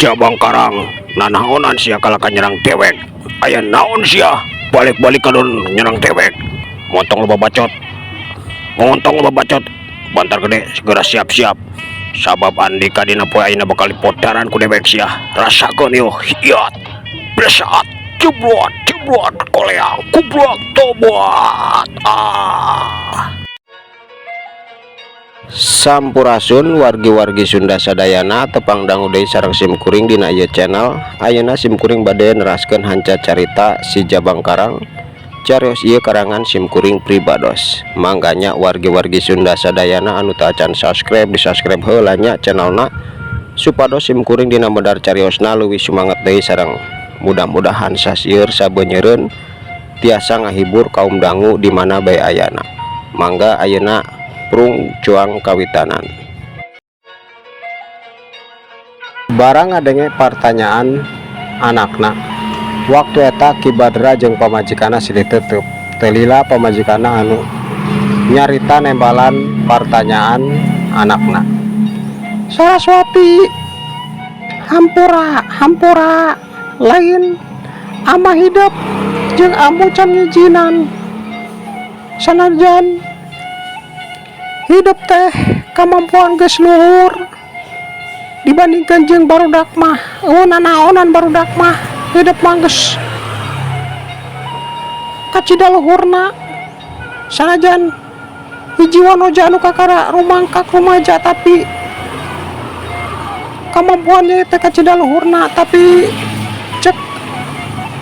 Jabang Karang, nanaonan sia kalah ka nyerang dewek? Aya naon sia balik-balik kadon nyerang dewek? Montong loba bacot, montong loba bacot. Bantar Gede segera siap-siap, sabab andika dina poe ayeuna bakal dipodaran ku dewek. Sia rasakeun ieu. Hiat bersat jeblot jeblot koleang kublok tobat ah. Sampurasun wargi-wargi Sunda sadayana, tepang dangu deui sareng sim kuring dina ieu channel. Ayeuna sim kuring bade neraskeun hanca carita Si Jabang Karang. Carios ieu karangan sim kuring pribados. Mangga nya, wargi-wargi Sunda sadayana anu teu acan subscribe, di subscribe heula nya channelna, supados sim kuring dina medar cariosna leuwih sumanget deui, sareng mudah-mudahan sasieur sabenyeureun tiasa ngahibur kaum dangu di mana bae ayana. Mangga ayeuna prung cuang kawitanan. Barang ngadenge pertanyaan anakna waktu eta, Ki Badra jeung pamajikanna silih tetep. Teu lila pamajikanna anu nyarita nembalan pertanyaan anakna. "Saraswati, hampura, hampura, lain ama hidup jeung ambu can ngijinan. Sanajan hidup teh kemampuan geus luhur dibandingkan jeung barudak mah, euweuh nanaonan barudak mah. Hidup mah geus kacida luhurna. Sanajan hiji wanoja anu kakara rumangkak rumaja, tapi kemampuannya teh kacida luhurna. Tapi cek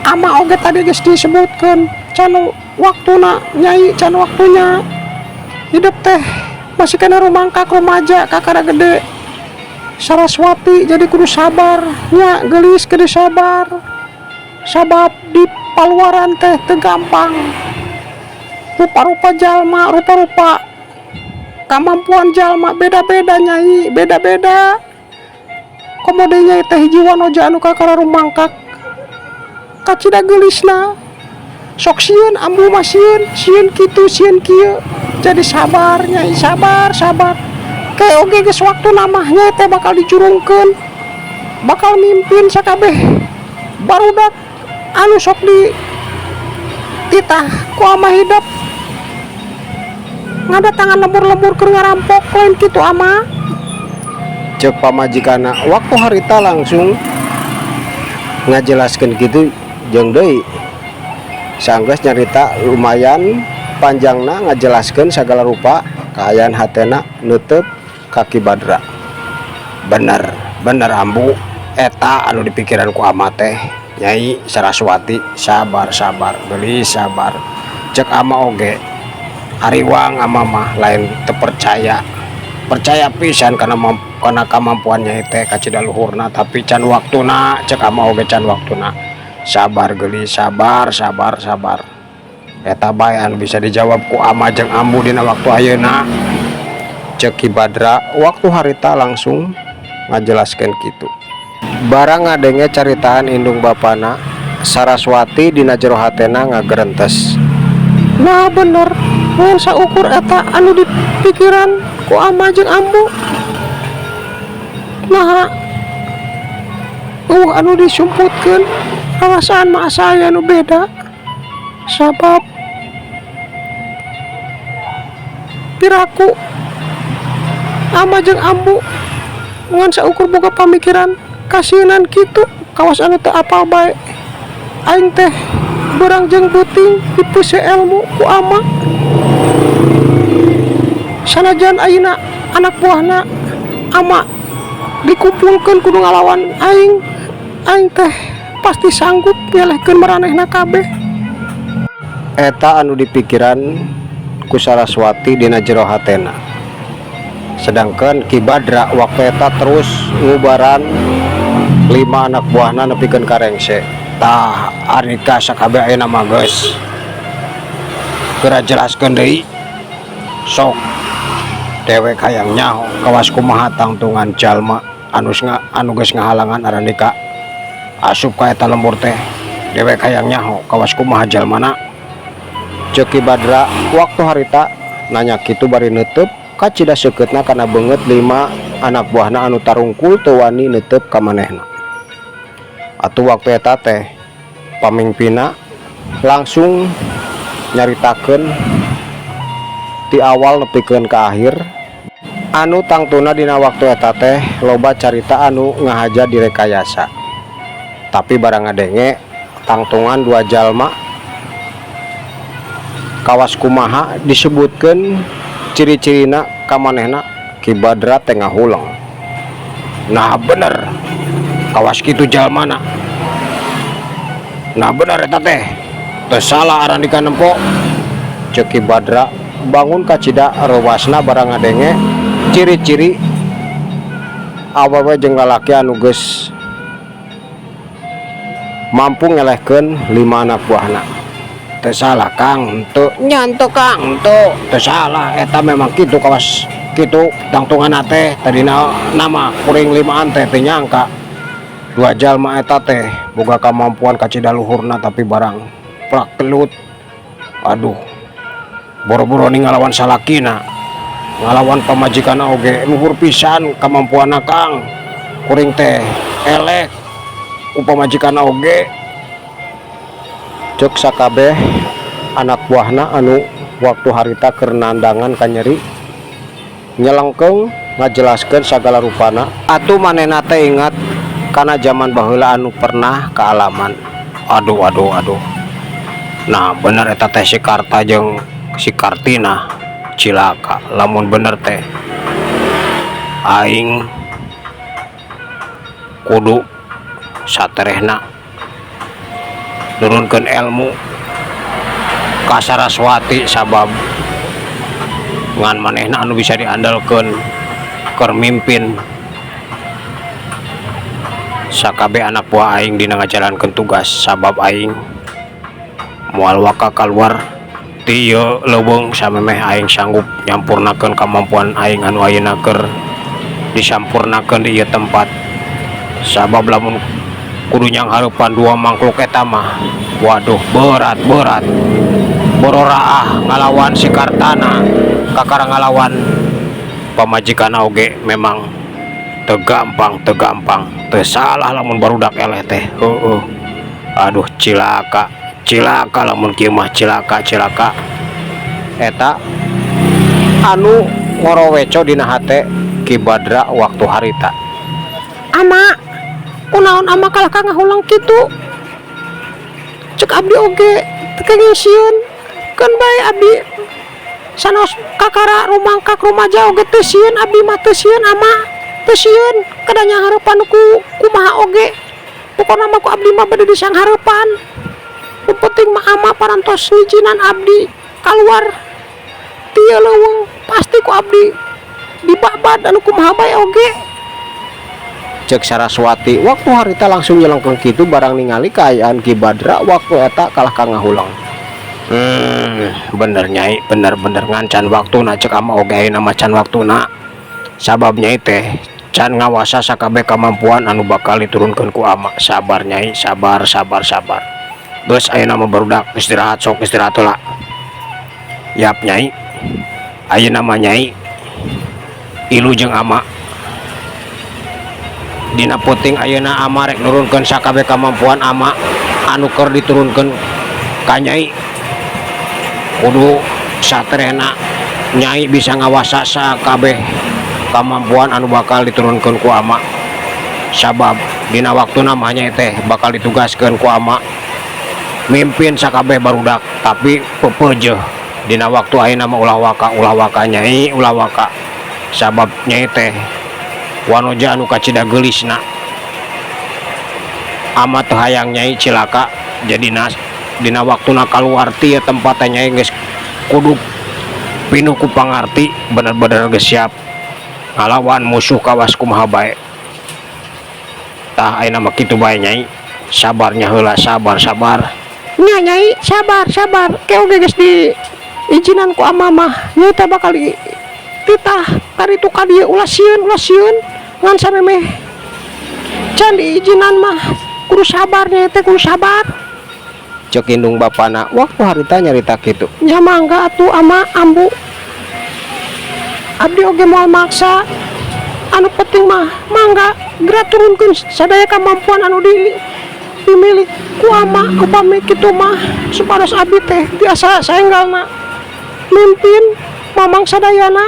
ama oge tadi geus disebutkeun, can waktuna, Nyai, can waktunya. Hidup teh masih kena rumangkak rumaja, kakara gede, Saraswati. Jadi kudu sabar nya, gelis, kudu sabar, sabab di paluaran teh teu gampang. Rupa-rupa jalma, rupa-rupa kemampuan jalma beda-beda, Nyai, beda-beda. Komo deui Nyai teh hiji wanoja anu kakara rumangkak, kacida geulisna. Sok sieun, ambu mah sieun, sieun kitu, sieun kieu. Jadi sabar, Nyai, sabar, sabar. Kayak oge geus waktuna mah Nyai teh bakal dijurungkeun, bakal mimpin sakabeh barudak anu sok di titah ku ama hidup ngadatangan lembur-lembur keur ngarampok. Lain kitu, ama?" Cek pamajikanna waktu harita langsung ngajelaskeun gitu. Jeung deui sanggeus nyarita lumayan panjangna, ngajelaskeun segala rupa kaayaan hatena nutup ka Ki Badra. "Bener, bener, ambu, eta anu dipikiran ku ama teh. Nyai Saraswati, sabar, sabar, geulis, sabar. Cek ama oge hariwang, ama mah lain teu percaya, percaya pisan karena kemampuan Nyai teh kacida luhurna, tapi can waktuna. Cek ama oge can waktuna. Sabar, geulis, sabar, sabar, sabar. Eta bae anu bisa dijawab ku ama jeung ambu dina waktu ayeuna," cek Ki Badra waktu harita langsung ngajelaskeun kitu. Barang ngadenge caritaan indung bapana, Saraswati dina jero hatena ngagerentes. "Nah, bener, mun saukur eta anu dipikiran ku ama jeung ambu, nah anu disumputkeun. Perasaan mah asa aya nu beda, sabab piraku ama jeung ambu ngan saukur boga pamikiran kasieunan kitu, kawas anu teu apal bae. Aing teh beurang jeung beuting dipeuse elmu ku ama. Sanajan ayeuna anak buahna ama dikumpulkeun kudu ngalawan aing, aing teh pasti sanggup ngelehkeun maranehna kabeh." Eta anu dipikiran ku Saraswati dina jero hatena. Sedangkan Ki Badra waktu eta terus ngubaran lima anak buahna nepikeun ka rengse. "Tah, Arika, sakabeh ayeuna mah geus geura jelaskeun deui. Sok dewek hayang nyaho kawas kumaha tangtungan jalma anu geus ngahalangan Arandika asup ka eta lembur teh. Dewek hayang nyaho kawas kumaha jalmana," cek Ki Badra waktu harita nanya kitu bari neuteub kacida seukeutna kana beungeut lima anak buahna anu tarungkul teu wani neuteub ka manehna. Atuh waktu eta teh pamingpinna langsung nyaritakeun ti awal nepikeun ka akhir, anu tangtuna dina waktu eta teh loba carita anu ngahaja direkayasa. Tapi barang ngadenge tangtungan dua jalma kawas kumaha disebutkeun ciri-cirina ka manehna, Ki Badra teh ngahuleng. "Nah, bener kawas kitu jalmana. Nah, bener eta teh, teu salah arandika nempo," ceuk Ki Badra. Bangun kacida reuwasna barang ngadenge ciri-ciri awewe jeung lalaki anu geus mampu ngelehkeun lima anak buahna. "Teu salah, Kang, henteu nya, henteu, Kang, henteu, teu salah eta. Memang kitu, kawas kitu tangtunganna teh. Tadina nama kuring limaan teh teu nyangka dua jalma eta teh boga kamampuan kacida luhurna, tapi barang prak gelut, aduh, boro-boro ning ngalawan salakina, ngalawan pamajikanna oge luhur pisan kamampuanna, Kang. Kuring teh elek ku pamajikanna oge," ceuk sakabeh anak buahna anu waktu harita keur nandangan ka nyeri nyelengkeung ngajelaskeun sagala rupana. Atuh manehna teh ingat kana zaman baheula anu pernah kaalaman. "Aduh, aduh, aduh, nah bener eta teh si Karta jeung si Kartina. Cilaka lamun bener teh. Aing kudu saterehna nurunkeun ilmu ka Saraswati, sabab ngan manehna anu bisa diandalkeun keur mimpin sakabeh anak buah aing dina ngajalankeun tugas, sabab aing moal waka kaluar ti ieu leuweung samemeh aing sanggup nyampurnakeun kamampuan aing anu ayeuna keur disampurnakeun di ieu tempat. Sabab lamun kudu nyanghareupan dua mangkluk eta mah, waduh, berat, berat. Bororaah ngalawan si Kartana, kakara ngalawan pamajikan oge memang teu gampang, teu gampang. Teu salah lamun barudak eleh teh, heueuh. Aduh, cilaka, cilaka lamun kieu mah, cilaka, cilaka." Eta anu ngoroweco dina hate Ki Badra waktu harita. Ama, kunaon ama kalah ka ngahuleng kitu? Cek abdi oge teu kenging sieun. Keun bae abdi sanaos kakara rumangkak rumaja oge teu sieun. Abdi mah teu sieun, ama, teu sieun. Kedah nyanghareupan ku kumaha oge, pokona mah ku abdi mah bade disanghareupan. Nu penting mah ama parantos ngijinan abdi kaluar ti ieu leuweung, pasti ku abdi dibabad anu kumaha bae oge. Cek Saraswati waktu harita langsung nyelengkeung kitu barang ningali kaayaan Ki Badra waktu eta kalah ka ngahuleng. "Bener, Nyai, bener, bener. Ngan can waktuna, cek ama oge ayeuna mah can waktuna, sabab Nyai teh can ngawasa sakabeh kamampuan anu bakal diturunkeun ku ama. Sabar, Nyai, sabar, sabar, sabar. Geus, ayeuna mah barudak istirahat, sok istirahat heula." "Yap, Nyai. Ayeuna mah Nyai ilu jeung ama. Dina peuting ayeuna ama rek nurunkeun sakabeh kamampuan ama anu keur diturunkeun ka Nyai. Kudu saterehna Nyai bisa ngawasa sakabeh kamampuan anu bakal diturunkeun ku ama, sabab dina waktuna mah Nyai teh bakal ditugaskeun ku ama mimpin sakabeh barudak. Tapi pepeujeuh dina waktu ayeuna mah ulah waka, ulah waka, Nyai, ulah waka, sabab Nyai teh wanoja anu kacida geulisna. Ama teu hayang Nyai cilaka. Jadina dina waktuna kaluar ti ieu tempat teh, Nyai geus kudu pinuh ku pangarti, bener-bener geus siap ngalawan musuh kawas kumaha bae. Tah, ayeuna mah kitu bae, Nyai. Sabarnya heula, sabar, sabar." Nya, Nyai, sabar, sabar. Ke oge geus di izinan ku ama mah nyai teh bakal di titah karitu ka dieu. Ulah sieun, ulah sieun. Ngan samemeh can diizinan mah kudu sabar, nyai teh kudu sabar. Cek indung bapana waktu harita nyarita kitu. Nya, mangga atuh, ama, ambu. Abdi oge moal maksa. Anu penting mah mangga geura turunkeun sadaya kemampuan anu di dipimilik ku ama. Upami kitu mah supados abdi teh tiasa saenggalna mimpin mamang sadayana.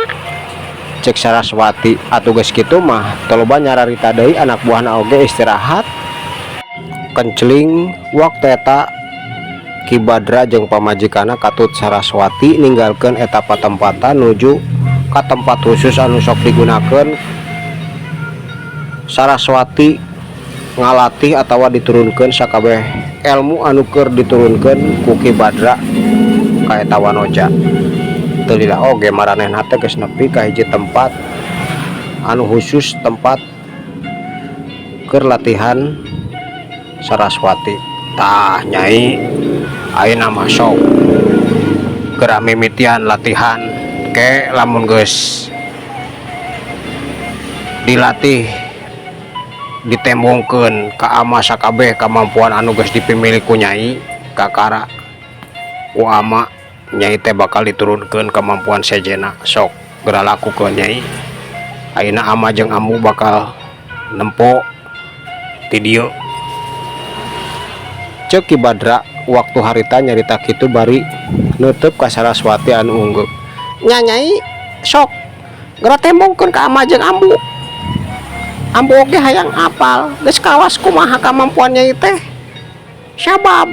Cek Saraswati. Atuh geus kitu mah teu loba nyararita deui, anak buahna oge istirahat kenceling. Waktu eta Ki Badra jeung pamajikanna katut Saraswati ninggalkeun eta patempatan nuju ka tempat khusus anu sok digunakeun Saraswati ngalatih atawa diturunkeun sakabeh ilmu anu keur diturunkeun ku Ki Badra ka eta wanoja. Teu lila oge maranehna teh geus nepi ka hiji tempat anu khusus tempat keur latihan Saraswati. "Tah, Nyai, ayeuna mah sok geura mimitian latihan. Ke lamun geus dilatih, ditembongkeun ka ama sakabeh kamampuan anu geus dipimilik ku Nyai, kakara ku ama Nyai teh bakal diturunkeun kemampuan sejenna. Sok geura lakukeun, Nyai. Ayeuna ama jeung ambu bakal nempo ti dieu," cek Ki Badra. Waktu harita nyarita kitu bari neuteub ka Saraswati anu ungguk. "Nya, Nyai, sok geura tembongkeun ka ama jeung ambu. Ambu oge hayang apal geus kawas kumaha kamampuan Nyai teh, sabab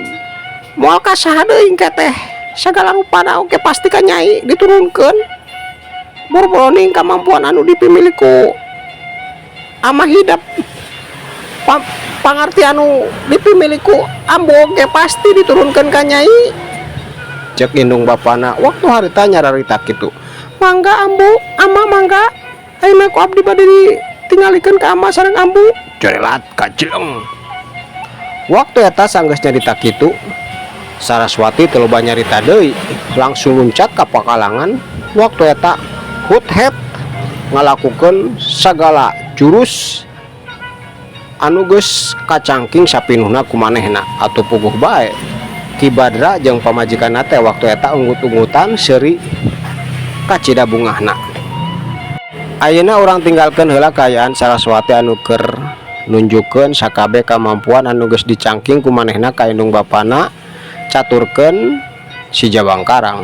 moal ka saha deui engke teh sagala rupana oge pasti ka Nyai diturunkeun. Boro-boro kamampuan anu dipimilik ku ama hidep, pangarti anu dipimilik ku ambu oge pasti diturunkeun ka Nyai," cek indung bapana waktu harita nyararita kitu. "Mangga, ambu, ama, mangga. Ayeuna ku abdi bade ditinggalikeun ka ama sareng ambu." Corelat kacileng. Waktu eta sanggeus nyarita kitu, Saraswati teu loba nyarita deui, langsung luncat ka pakalangan. Waktu eta hut het ngalakukeun sagala jurus anu geus kacangking sapinuhna ku manehna. Atuh puguh bae Ki Badra jeung pamajikanna teh waktu eta unggut-unggutan seuri kacida bungahna. Ayeuna urang tinggalkeun heula kaayaan Saraswati anu keur nunjukkeun sakabeh kamampuan anu geus dicangking ku manehna ka indung bapana, caturkeun si Jabang Karang.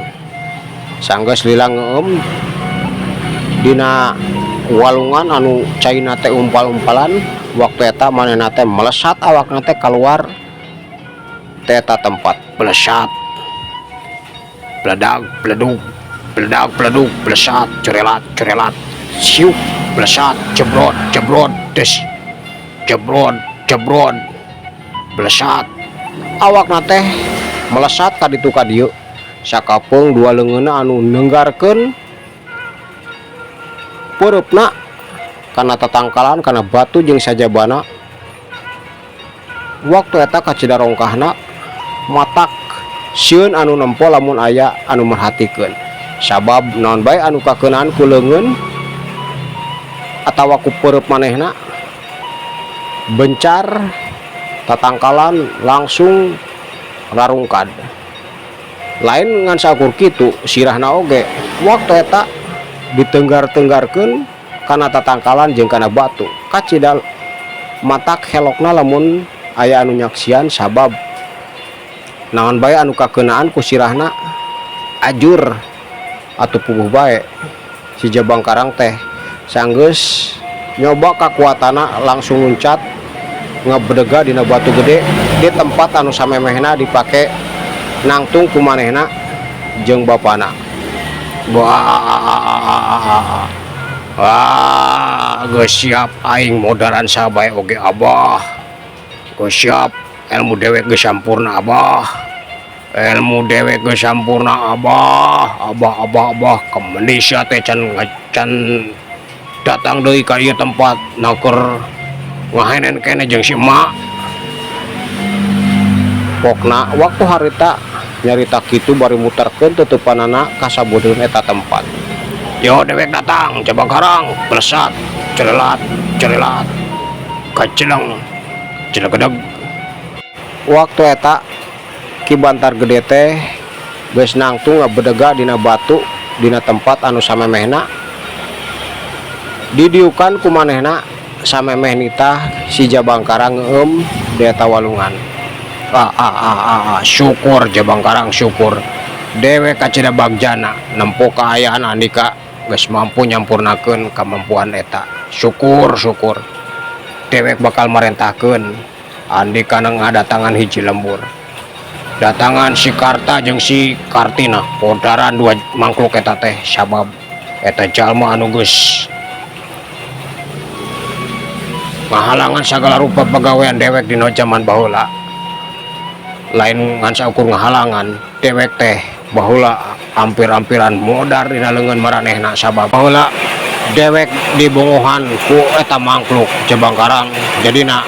Sanggeus lila ngeueum dina walungan anu caina teh umpal-umpalan, waktu eta manehna teh melesat, awakna teh keluar ti eta tempat. Melesat, beledag beledug, beledag beledug, melesat, corelat corelat, siuk, melesat, jebrot jebrot, des, jebrot jebrot, melesat. Awakna teh melesat ka ditu ka dieu, sakapeung dua leungeunna anu nenggarkeun peureupna kana tatangkalan, kana batu jeung sajabana. Waktu eta kacida rongkahna, matak sieun anu nempo lamun aya anu merhatikeun, sabab naon bae anu kakeunaan ku leungeun atawa ku peureub manehna bencar tatangkalan, langsung rarungkad. Lain ngan saukur kitu, sirahna oge waktu eta ditenggar-tenggarkeun kana tatangkalan jeung kana batu. Kacida matak helokna lamun aya anu nyaksian, sabab naon bae anu kakeunaan ku sirahna ajur. Atuh puguh bae si Jabang Karang teh sanggeus nyoba kakuatana, langsung luncat ngebedega dina batu gede di tempat anu samemehna dipake nangtung ku manehna jeung bapana. "Wah, wah, geus siap aing modaran sabae oge, Abah. Geus siap, ilmu dewek geus sampurna, Abah. Ilmu dewek geus sampurna, Abah. Abah, Abah, Abah, kemendi sia teh can datang deui ka ieu tempat naker ngahenen keneh jeung si emak?" Pokna waktu harita nyarita kitu bari muterkeun tutupanana ka sabudeun eta tempat. "Yo, dewek datang, Jabang Karang." Melesat, celelat celelat, kaceleng celegedeg. Waktu eta Ki Bantar Gede teh geus nangtung ngabedega dina batu dina tempat anu samemehna didiukan ku manehna samemeh nitah si Jabang Karang ngeueum di eta walungan. Ah, ah, ah, ah, ah. Syukur, Jabang Karang, syukur. Dewek kacida bagjana nempo kaayaan andika geus mampu nyampurnakeun kemampuan eta. Syukur, syukur. Dewek bakal marentahkeun andika ngadatangan hiji lembur. Datangan si Karta jeung si Kartina, podaran dua mangkluk eta teh, sabab eta jalma anu geus ngahalangan sagala rupa pagawean dewek dina jaman baheula. Lain ngan saukur ngahalangan, dewek teh baheula hampir-hampiran modar dina leungeun maranehna, sabab baheula dewek dibongohan ku eta mangkluk Jabang Karang. Jadina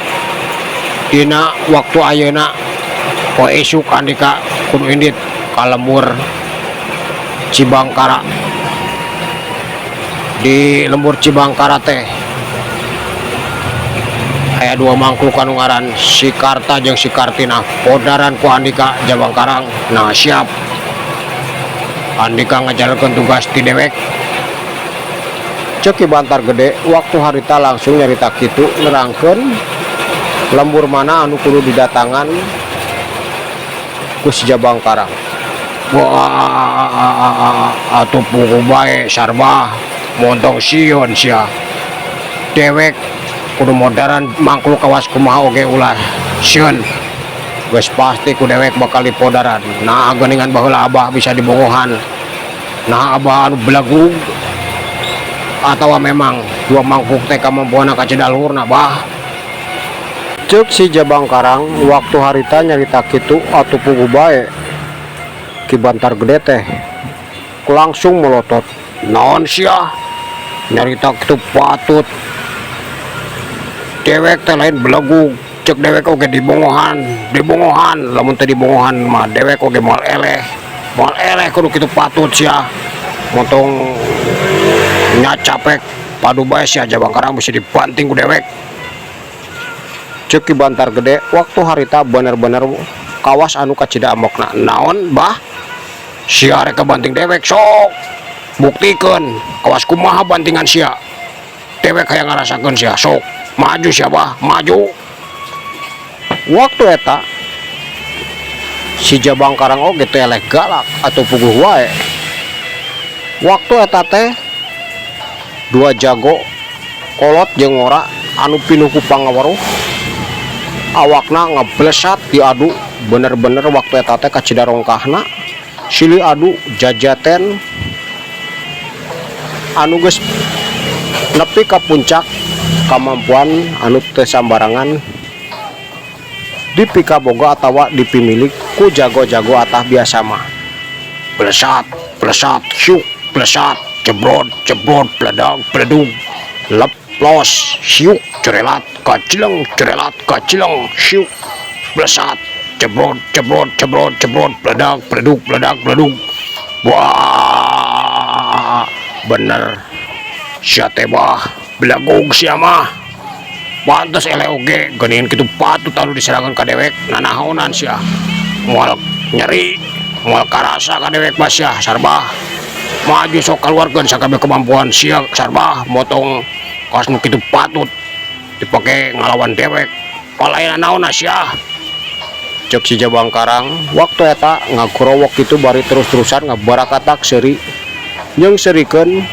dina waktu ayeuna, poe isuk andika kudu indit ka lembur Cibangkara. Di lembur Cibangkara teh aya dua mangkluk anu ngaran si Karta jeung si Kartina, podaran ku andika, Jabang Karang. Nah, siap andika ngajalankeun tugas ti dewek, cek Ki Bantar Gede. Waktu harita langsung nyarita kitu, nerangkeun lembur mana anu kudu didatangan ku si Jabang Karang. Wah, atuh puguh bae, Sarbah, montong sieun sia. Dewek kudu modaran mangkluk kawas kumaha oge ulah sieun. Geus pasti ku dewek bakal dipodaran. Nah, geuningan baheula abah bisa dibongohan. Nah, abah anu belagug atawa memang dua mangkuk teh kamampuanna kacida luhurna, Bah? Cek si Jabang Karang. Waktu harita nyarita kitu, atuh puguh bae Ki Bantar Gede teh langsung melotot. Naon sia nyarita kitu patut? Dewek teh lain belegug, cek dewek oge dibongohan, dibongohan. Lamun teh dibongohan mah dewek oge moal eleh, moal eleh kudu kitu patut. Sia montong nyacapek padu bae sia, Jabang Karang, bisa dibanting ku dewek, cek Ki Bantar Gede. Waktu harita bener-bener kawas anu kacida amokna. Naon, Bah? Sia rek banting dewek? Sok buktikeun, kawas kumaha bantingan sia. Dewek hayang ngarasakeun sia. Sok maju sia, Bah, maju. Waktu eta si Jabang Karang oge teh eleh galak, atau puguh wae. Waktu eta teh dua jago kolot jeung ngora anu pinuh ku pangaweruh, awakna ngeblesat diadu bener-bener. Waktu eta teh kacida rongkahna silih adu jajaten anu geus nepi ka puncak kemampuan anu teu sambarangan dipikaboga atawa dipimilik ku jago-jago atah biasa mah. Blesat, blesat, syuk, blesat, jebrod, jebrod, bledag, bledug, leplos, syuk, cerelat, kacileng, cerelat, kacileng, syuk, blesat, jebrod, jebrod, jebrod, jebrod, bledag, bledug, bledag, bledug. Wah, bener sia teh, Bah, belagug sia mah. Pantes eleh oge geuningan kitu patut anu diserangan ka dewek. Nanahonan sia moal nyeri, moal karasa ka dewek mah sia, Sarbah. Maju sok, keluarkeun sakabeh kemampuan sia, Sarbah. Motong kawas nu kitu patut dipake ngalawan dewek, palayan naon sia, cek si Jabang Karang. Waktu eta ngagorowok itu bari terus-terusan ngabarakatak seuri jeung seurikeun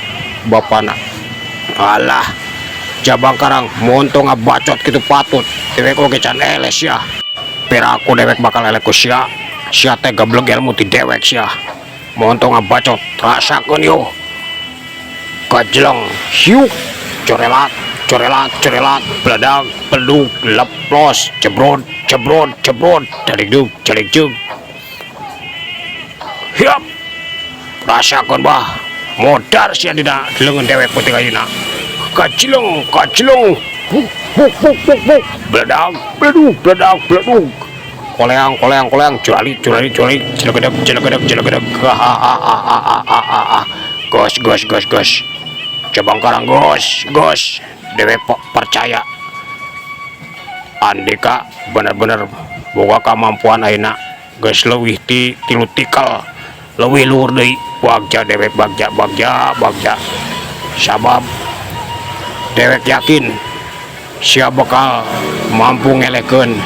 bapana. Alah, Jabang Karang, montong ngabacot kitu patut, dewek oge can eleh sia. Piraku dewek bakal eleh ku sia? Sia teh gableg ilmu ti dewek sia. Montong ngabacot, rasakeun yo. Kajleng, hiuk, corelat, corelat, corelat, beledag, beledug, leplos, jebrod, jebrod, jebrod, jaligdug, jaligdug. Hiap, rasakeun, Bah. Modar sia dina leungeun dewek peuting ayeuna. Kajleng, kajleng, buk, buk, buk, buk, buk, beledag, beledug, beledag, beledug. Koleang, koleang, koleang, curali, curali, curali, cilegedeg, cilegedeg, cilegedeg. Hahaha. Gos, gos, gos, gos. Jabang Karang, gos, gos. Dewek percaya. Andika bener-bener boga kemampuan ayeuna geus leuwih ti tilu tikal, leuwih luhur deui. Bagja dewek, bagja, bagja, bagja, sabab dewek yakin sia bakal mampu ngelekeun.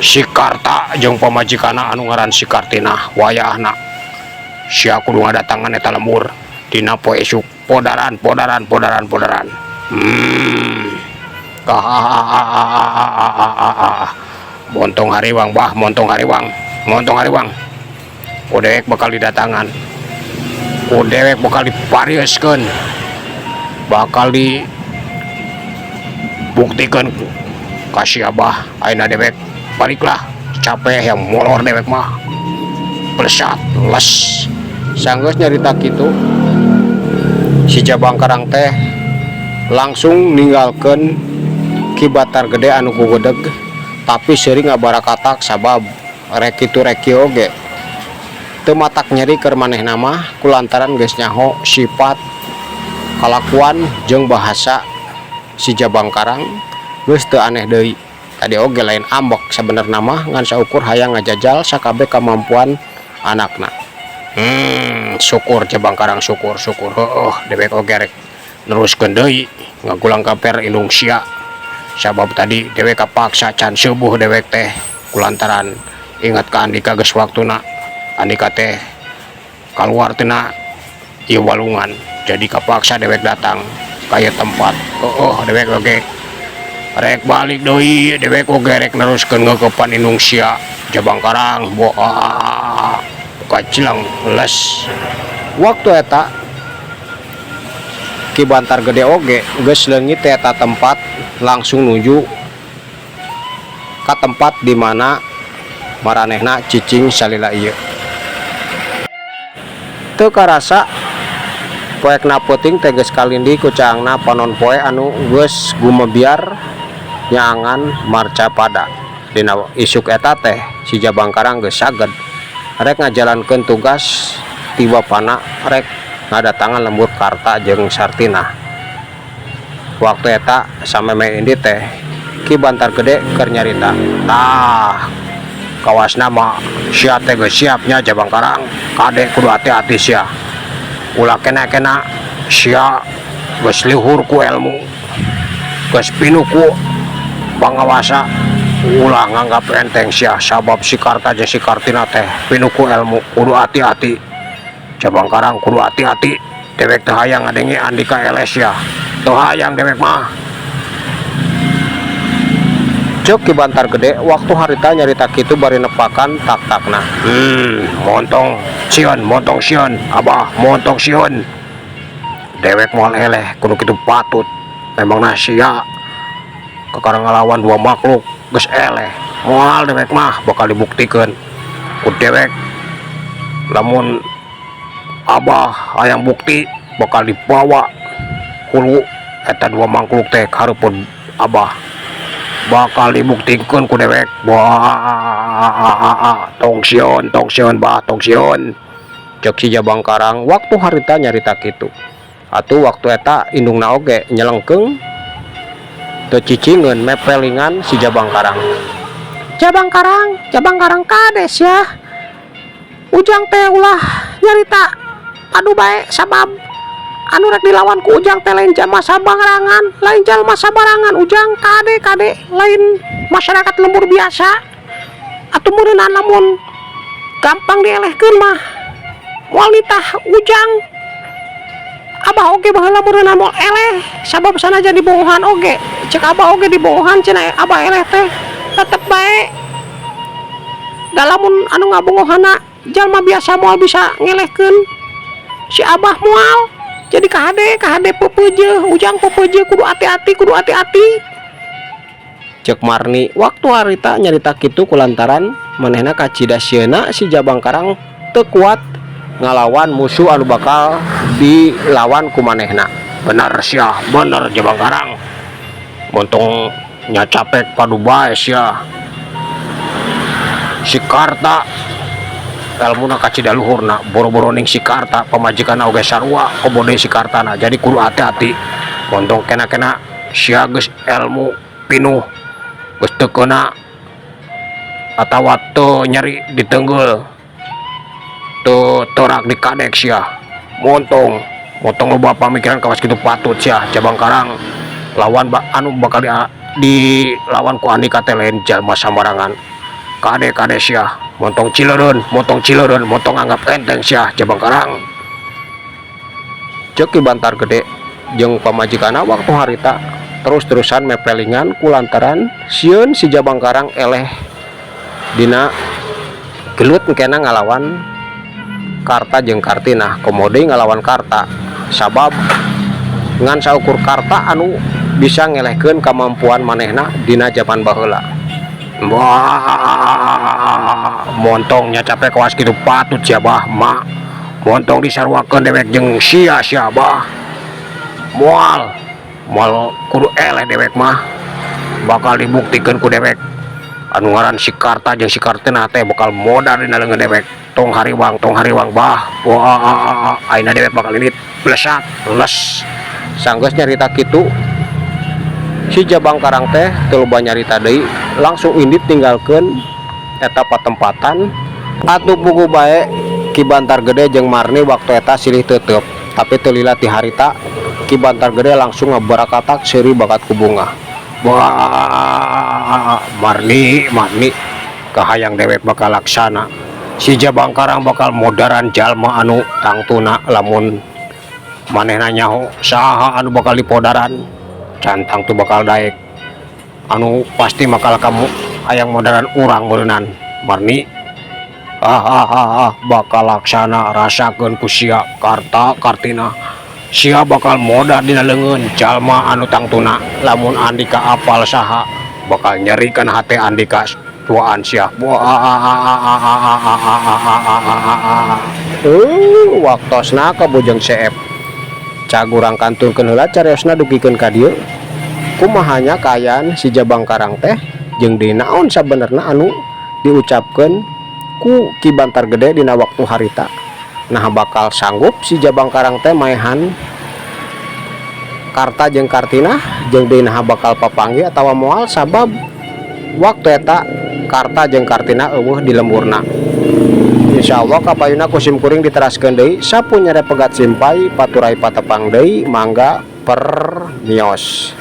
Si Karta jeung pamajikanna anu ngaran si Kartina, wayahna sia kudu ngadatangan eta lembur dina poe isuk. Podaran, podaran, podaran, podaran. Montong hariwang, Bah, montong hariwang, montong hariwang. Ku dewek bakal didatangan, ku dewek bakal diparioskeun, bakal dibuktikan ka si Abah. Ayeuna dewek baliklah, capek yang molor dewek mah, plesat les. Sanggeus nyarita kitu, si Jabang Karang teh langsung ninggalkeun Ki Bantar Gede anu gugedeg tapi sering ngabarakatak, sabab rek kitu rek kieu oge teu matak nyeri keur manehna mah, kulantaran geus nyaho sifat, kalakuan jeung bahasa si Jabang Karang, geus teu aneh deui. Tadi oge lain ambek sabenerna mah, ngan saukur hayang ngajajal sakabeh kemampuan anakna. Syukur, Jabang Karang, syukur, syukur. Heueuh, dewek oge rek neruskeun deui ngagulang kaper indung sia, sabab tadi dewek kapaksa can subuh dewek teh kulantaran ingat ka Andika. Geus waktuna Andika teh kaluar tina ieu walungan, jadi kapaksa dewek datang ka ieu tempat. Heueuh, dewek oge rek balik deui, dewek oge rek neruskeun ngeukepan indung sia, Jabang Karang. Boa kacilang les. Waktu eta Ki Bantar Gede oge geus leungit eta tempat, langsung nuju ka tempat di mana maranehna cicing salila ieu. Teu karasa poekna peuting teh geus kalindi ku caangna panon poe anu geus gumebiar nyaangan marcapada. Dina isuk eta teh si Jabang Karang geus saged rek ngajalankeun tugas ti bapana, rek ngadatangan lembur Karta jeung Sartinah. Waktu eta sameme indi teh Ki Bantar Gede keur nyarita, "Tah, kawasna mah sia teh geus siap nya, Jabang Karang. Kade, kudu hati-hati sia, ulah kena-kena. Sia geus luhur ku ilmu, geus pinuh ku pangawasa. Ulah nganggap enteng sia, sabab si Karta jeung si Kartina teh pinuh ku ilmu. Kudu hati-hati, Jabang Karang, kudu hati-hati. Dewek teu hayang ngadenge Andika eleh sia, teu hayang dewek mah," cek Ki Bantar Gede waktu harita nyarita kitu bari nepakan tak-takna. Montong sieun, montong sieun, Abah, montong sieun. Dewek moal eleh, kudu kitu patut. Memangna sia kakara ngalawan dua makhluk geus eleh? Moal, dewek mah bakal dibuktikeun ku dewek. Lamun Abah hayang bukti, bakal dibawa hulu eta dua makhluk teh hareupeun Abah, bakal dibuktikeun ku dewek. Wah, tong sieun, tong sieun, Bah, tong sieun," cek si Jabang Karang waktu harita nyarita kitu. Atuh waktu eta indungna oge nyelengkeung teu cicingeun mepelingan si Jabang Karang. Jabang Karang, Jabang Karang, kades ya. Ujang teh ulah nyarita padu bae, sabab anu rek dilawan ku Ujang teh lain jalma sabarangan, lain jalma sabarangan. Ujang, kade, kade, lain masyarakat lembur biasa. Atuh meureunan lamun gampang dielehkeun mah moal nitah Ujang. Abah oge baheula meureunan moal eleh, sabab sanajan dibohongan oge, cek Abah oge dibohongan cenah Abah eleh teh tetep bae da lamun anu ngabongohana jalma biasa moal bisa ngelehkeun si Abah, moal. Jadi kahade, kahade, pepeje Ujang, pepeje, kudu hati-hati, kudu hati-hati," cek Marni waktu harita nyarita kitu kulantaran manehna kacida sieuna si Jabang Karang teu kuat ngalawan musuh anu bakal dilawan ku manehna. "Bener sia, bener, Jabang Karang. Montong nya capek padu bae sia. Si Karta elmuna kacida luhurna, boro-boro ning si Karta, pamajikan oge sarua komo deui si Kartana. Jadi kudu hati-hati. Montong kena-kena sia geus ilmu pinuh, geus teu keuna atawa teu nyeri ditenggel, teu torak dikadek sia. Montong, montong loba pamikiran. Kawas kitu patut sia, Jabang Karang, lawan anu bakal dilawan ku Andika teh lain jalma sambarangan." Kade kade sia, montong cileureun, montong cileureun, montong anggap enteng sia, Jabang Karang. Cek Ki Bantar Gede jeung pamajikanna waktu harita terus-terusan mepelingan kulantaran sieun si Jabang Karang eleh dina gelut engkena ngalawan Karta jeung Kartinah, komo deui ngalawan Karta, sabab ngan saukur Karta anu bisa ngelehkeun kamampuan manehna dina jaman baheula. Wah, montongnya capek kawas kitu patut sia, Bah, Mak. Montong disaruakeun dewek jeung sia sia, Bah. Moal, moal kudu eleh dewek mah. Bakal dibuktikeun ku dewek. Anu ngaran si Karta jeung si Kartina teh bakal modar dina leungeun dewek. Tong hariwang, Bah. Wah, ayeuna dewek bakal indit blesat, les. Sanggeus nyarita kitu, si Jabang Karang teh teu loba nyarita deui, langsung indit ninggalkeun eta patempatan. Atuh puguh bae Ki Bantar Gede jeung Marni waktu eta silih teuteup, tapi teu lila ti harita Ki Bantar Gede langsung ngabarakatak seuri bakat ku bungah. Wah, Marni, Marni, kahayang dewek bakal laksana. Si Jabang Karang bakal modaran jalma anu tangtuna lamun manehna nyaho saha anu bakal dipodaran, can tangtu bakal daek. Anu pasti bakal kamu hayang modaran urang meureunan, Marni. Ah, ah, ah, ah, bakal laksana, rasakeun ku sia, Karta Kartina. Sia bakal modar dina leungeun jalma anu tangtuna lamun andika apal saha bakal nyerikan hate andika tuaan sia. Wah, waktosna ka Bujang Seep. Cag urang kantunkeun heula cariosna dugikeun ka dieu. Kumaha nya kaayaan si Jabang Karang teh jeung deui naon sabenerna anu diucapkeun ku Ki Bantar Gede dina waktu harita? Nah, bakal sanggup si Jabang Karang teh maehan Karta jeung Kartina, jeung deui naha bakal papanggih atawa moal, sabab waktu eta Karta jeung Kartina euweuh di lemburna? Insyaallah kapayuna ku sim kuring diteraskeun deui. Sapunyere pegat simpay paturay patepang deui, mangga permios.